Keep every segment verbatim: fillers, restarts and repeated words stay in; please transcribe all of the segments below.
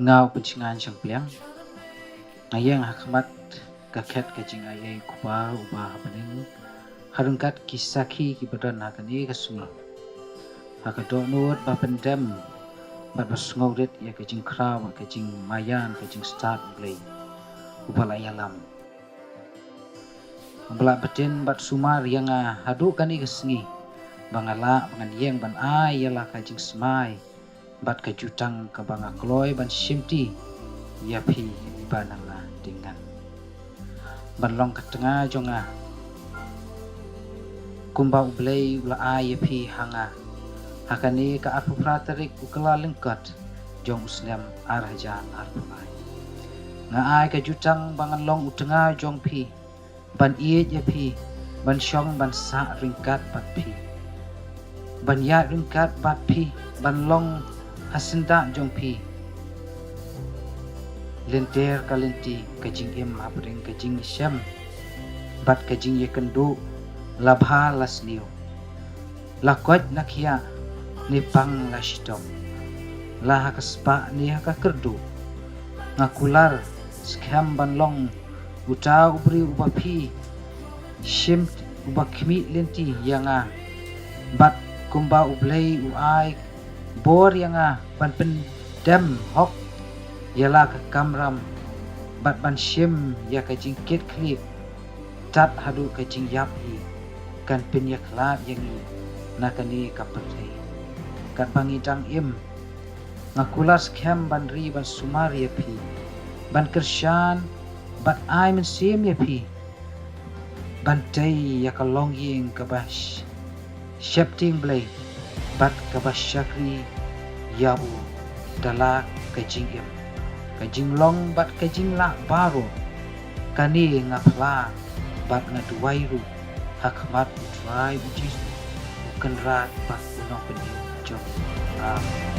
Nga u Pynshngaiñ Shangpliang, nga ïeng ha khmat ka khet ka jingaiei u Kpa uba ha bneng, ha ryngkat ki sakhi kiba don ha kane ka sngi, ha ka dohnud ba pyndem bad ba sngewrit ïa ka jingkhraw bad ka jingmaïan, ka jingstad U Blei uba la ïalam, uba la btin bad sumar ïa nga haduh kane ka sngi, ba nga lah ba ngan ïeng ban ai ïa la ka jingsmai bad ka jutang kaba nga kloi ban shimti ïa phi, iba nang la ding ngan, ban long ka tnga jong nga, kumba U Blei u la ai ïa phi ha nga, ha kane ka arphew phra tarik u Kyllalyngkot jong u snem ar hajar arphew lai. Nga ai ka jutang ba ngan long u tnga jong phi, ban ïeit ïa phi, ban shong ban sah ryngkat bad phi, ban ïaid ryngkat bad phi, ban long ha syndah jong phi lynter ka lynti, ka jingim hapdeng ka jingshem bad ka jingïakynduh, la bha la sniew, la koit la khiah ne pang la shitom, la ha ka spah ne ha ka kyrduh. Nga kular skhem ban long uta u briew uba phi shim, uba khmih lynti ïa nga, bad kumba U Blei u ai bor ïa nga ban pyndem hok ïa la ka kamram bad ban shim ïa ka jingkit khlieh tad haduh ka jingïap hi, kan pynïakhlad ïa ngi na kane ka pyrthei. Katba ngi dang im, nga kular skhem ban ri ban sumar ïa phi, ban kyrshan bad ai mynsiem ïa phi, ban tei ïa ka longïing kaba sh- sheptieng Blei bad kaba shakri ïa u da la ka jingim, ka jinglong bad ka jinglah baroh. Kane nga phla bad nga duwai ruh ha khmat U Trai U Jisu, U Kynrad bad U Nongpynim jong ngi. Amen.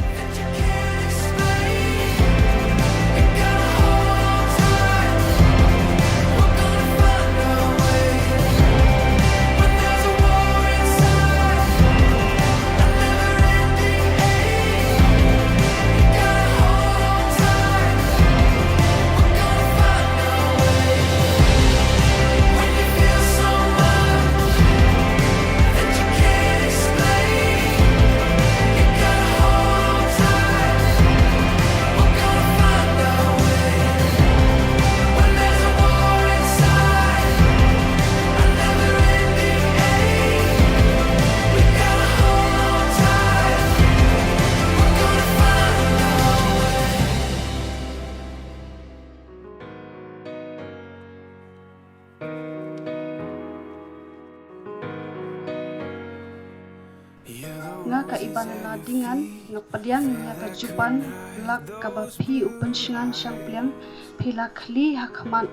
Nga ka Ibanala Dingan, nga pdiang ïa ka juban lak kaba phi u Pynshngaiñ Shangpliang phi la khlieh ha khmat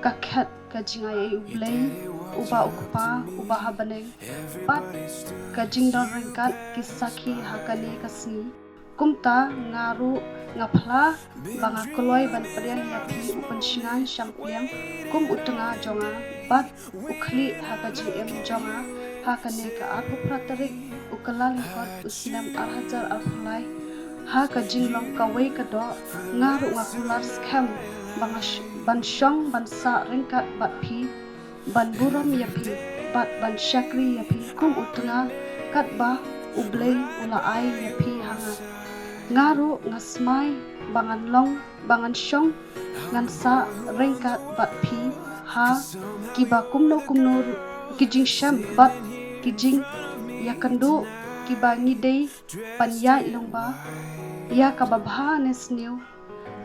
ka khet ka jingaiei U Blei, uba u Kpa uba ha bneng, bad ka jingdon ryngkat ki sakhi ha kane ka sngi. Kumta nga ruh nga phla ba nga kloi ban pdiang ïa phi u Pynshngaiñ Shangpliang kum u tnga jong nga bad u khlieh ha ka jingim jong nga ha kane ka arphew phra tarik u Kyllalyngkot u snem ar hajar arphew lai. Ha ka jinglong kawei ka doh, nga ruh nga kular skhem ba nga sh- ban shong ban sah ryngkat bad phi, ban burom ïa phi bad ban shakri ïa phi kum u tnga katba U Blei u la ai ïa phi ha nga. Nga ruh nga smai ba ngan long, ba ngan shong, ngan sah ryngkat bad phi ha kiba kumno kumno ruh ki jingshem bad ki jingïakynduh kiba ngi dei ban ïaid lyngba ïa kaba bha ne sniew,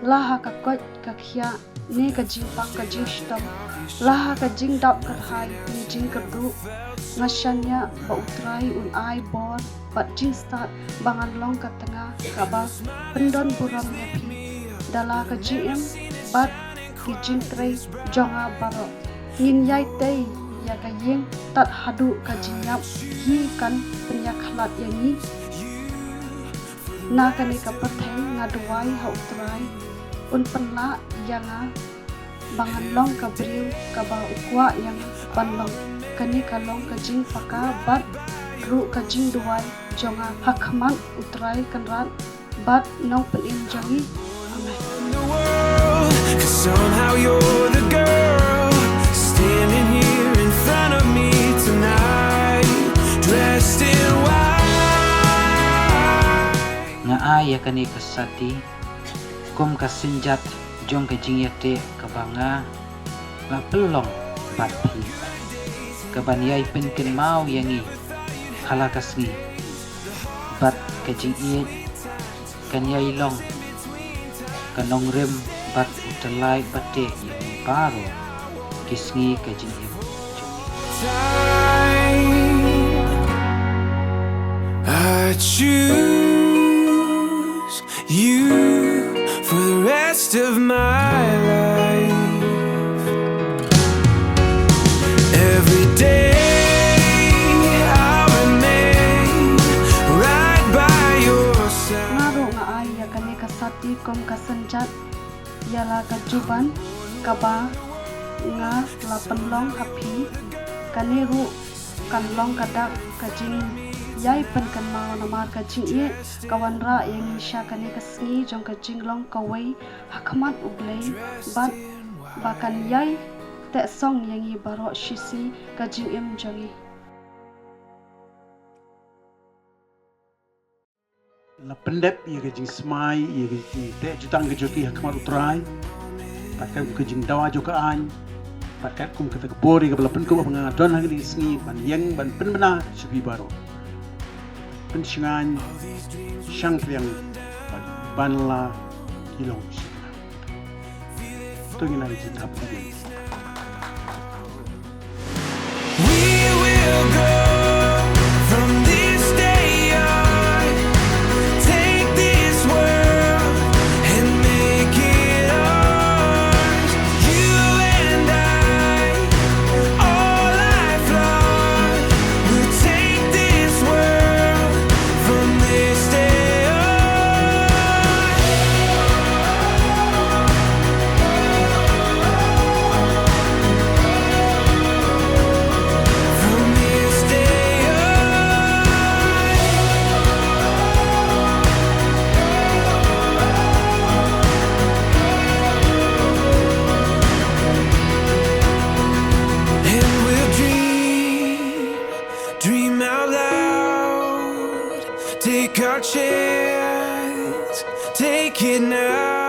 la ha ka koit ka khiah ne ka jingpang ka jingshitom, la ha ka jingdap kyrhai ne jingkyrduh. Nga shaniah ba U Trai un ai bor bad jingstad ba ngan long ka tnga kaba pyndon burom ïa phi da la ka jingim bad ki jingtrei jong nga baroh. Ngin ïai tei ïa ka ïing tad haduh ka jingïap hi kan pynïakhlad ïa ngi. Na kane ka pyrthei nga duwai ha U Trai un pynlah ïa nga ba ngan long ka briew kaba u kwah ïa nga ban long. Kane ka long ka jingpaka bad ruh ka jingduwai jong nga ha khmat U Trai Kynrad bad Nongpynim jong ngi. Amen. world, 'cause somehow you're the girl standing here in front of me tonight, dressed in white. Nga ai ïa kane ka sati kum ka synjat jong ka jingïateh kaba nga la pynlong bad phi, kaban ïai pynkynmaw ïa ngi ha la ka sngi, bad ka jingïeit kan ïai long ka nongrim bad u tyllai bateh ïa ngi baroh ki sngi ka jingim jong ngi. Time. I choose you for the rest of my life. Every day I'll remain right by your side. Nga ruh nga ai ïa kane ka sati kum ka synjat ïa la ka juban kaba nga la pynlong ha phi. Kane ruh kan long ka dak ka jingïai pynkynmaw namar ka jingïeit ka wanrah ïa ngi sha kane ka sngi jong ka jinglong kawei ha khmat U Blei, bad ba kan ïai teh song ïa ngi baroh shisngi ka jingim jong ngi. La pyndep ïa ka jingsmai, ïa ka jingteh jutang ka jong ki ha khmat U Trai. Bad katkum ka jingdawa jong ka aiñ, bad katkum kata ka bor ïa kaba la pynkup ba nga don ha kane ka sngi ban ïeng ban pynbna sha phi baroh. Pynshngaiñ shangpliang bad ban la ki long shynna. To ngin ai jingthap ïa ki. We will go from this day on. Take this world and make it ours. You and I, all lifelong. We'll take this world from this day on. From this day on. And we'll dream, dream out loud. Take our chance, take it now.